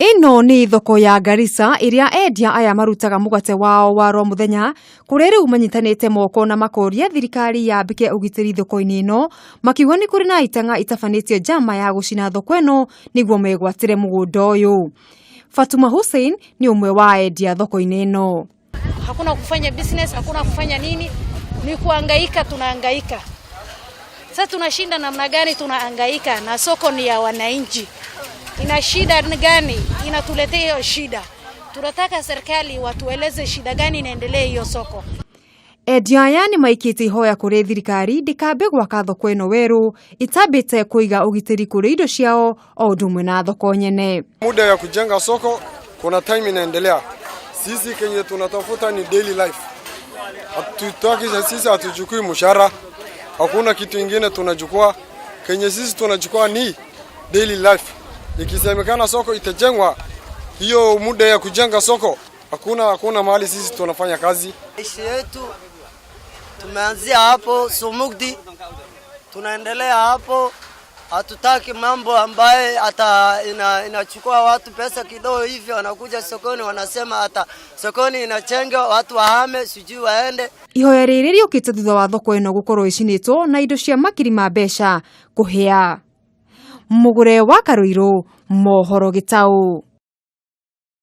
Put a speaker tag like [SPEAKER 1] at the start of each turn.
[SPEAKER 1] Ĩno nĩ thoko ya Garissa ĩrĩa endia aya marutaga mũgate wao wa ro mũthenya kũrĩa rĩu manyitanĩte moko na makoria thirikari yambĩke ũgitĩri thoko-inĩ ĩno makiuga nĩ kũrĩ na itang'a itabanĩtie njama ya gũcina thoko ĩno nĩguo megwatĩre mũgũnda ũyũ. Fatuma Hussein nĩ ũmwe wa endia thoko-inĩ ĩno.
[SPEAKER 2] Hakuna kufanya business, hakuna kufanya nini, ni kuangaika, tunaangaika. Sasa tunashinda namna gani? Tunaangaika na soko ni ya wananchi, ina shida gani? Inatuletea hiyo shida. Tunataka serikali watueleze shida gani inaendelea hiyo soko.
[SPEAKER 1] Endia aya nĩ maikĩtie ihoya kũrĩ thirikari ndĩkambe gwaka thoko ĩno werũ itambĩte kũiga ũgitĩri kũrĩ indo ciao o ũndũ ũmwe na thoko nyene.
[SPEAKER 3] Muda ya kujenga soko kuna time inaendelea. Sisi kenye tunatafuta ni daily life. Hatutaki sisi, hatuchukui mshahara, hakuna kitu ingine tunachukua. Kenye sisi tunachukua ni daily life. Ikisemekana soko itajengwa, hiyo muda ya kujenga soko hakuna mahali sisi tunafanya kazi.
[SPEAKER 4] Maisha yetu tumeanzia hapo Sumugdi, tunaendelea hapo. Hatutaki mambo ambaye hata inachukua watu pesa kidogo hivyo, wanakuja sokoni wanasema hata sokoni inachengwa, watu wahame, sijui waende.
[SPEAKER 1] Ihoya rĩrĩ rĩũkĩte thutha wa thoko ĩno gũkorwo ĩcinĩtwo na indo cia makiri ma mbeca kũhĩa. Mũgũre wa Karũirũ, mohoro Gĩtaũ.